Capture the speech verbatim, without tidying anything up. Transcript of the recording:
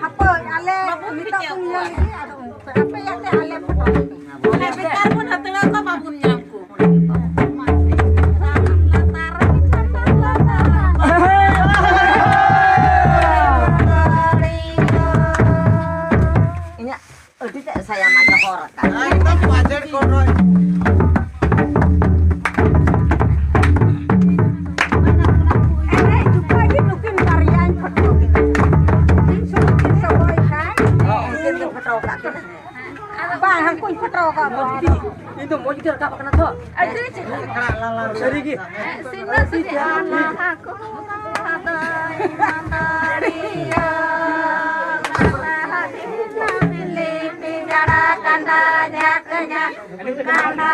ᱦᱟᱯᱳᱭ, ᱟᱞᱮ ᱵᱟᱵᱚᱱ ᱱᱤᱛᱚᱜ ᱴᱷᱤᱠᱟᱹ ᱵᱚᱱ ᱧᱮᱞ ᱠᱚᱣᱟ᱾ ᱞᱮᱜᱮ, ᱟᱫᱚ ᱟᱯᱮ ᱭᱟᱛᱮ ᱟᱞᱮ ᱯᱷᱳᱴᱳ ᱞᱮ ᱦᱮᱸ, ᱵᱮᱠᱟᱨ ᱵᱚᱱ ᱦᱟᱛᱟᱲᱟᱹᱣ ᱠᱚᱣᱟ, ᱵᱟᱵᱚᱱ ᱧᱟᱢ ᱠᱚ᱾ ᱤᱧᱟᱹᱜ ᱟᱹᱰᱤ ᱛᱮᱫ ᱥᱟᱭᱟ ᱢᱟ ᱡᱚᱦᱚᱨ ᱟᱠᱟᱱ᱾ ᱮᱠᱫᱚᱢ ᱯᱟᱡᱮᱲ ᱠᱚᱰᱨᱚᱡ᱾ ᱮᱱᱮᱡ ᱡᱚᱠᱷᱚᱡ ᱜᱮ ᱱᱩᱠᱤᱱ ᱵᱟᱨᱭᱟᱧ ᱯᱷᱳᱴᱳ ᱠᱤᱱᱟ᱾ ᱤᱧ ᱥᱩᱨ ᱠᱤᱱ ᱥᱚᱜᱚᱭ ᱠᱷᱟᱱ᱾ ᱦᱚᱸ, ᱩᱱᱠᱤᱱ ᱜᱮ ᱯᱷᱳᱴᱳ ᱟᱠᱟᱫ ᱠᱤᱱᱟ᱾ ᱵᱟᱝ, ᱦᱟᱱᱠᱩᱧ ᱯᱷᱳᱴᱳ ᱟᱠᱟᱫ ᱠᱚᱣᱟ᱾ ᱤᱧ ᱫᱚ ᱢᱚᱡᱽ ᱜᱮ ᱨᱟᱠᱟᱵ ᱟᱠᱟᱱᱟ ᱛᱚ᱾ ᱟᱹᱰᱤ ᱪᱮᱦᱨᱟ᱾ ᱥᱟᱹᱨᱤ ᱜᱮ᱾ ᱥᱤᱧ ᱫᱚ ᱥᱮ ᱪᱮᱫ? ᱞᱟᱦᱟ ᱠᱚ ᱢᱟᱫᱟᱹᱲᱤᱭᱟᱹ, ᱞᱟᱦᱟ ᱫᱤᱱ ᱵᱤᱞᱤ ᱯᱤᱸᱰᱟᱲᱟ ᱠᱟᱸᱰᱟ ᱡᱟᱠ ᱡᱟᱠ, ᱠᱟᱸᱰᱟ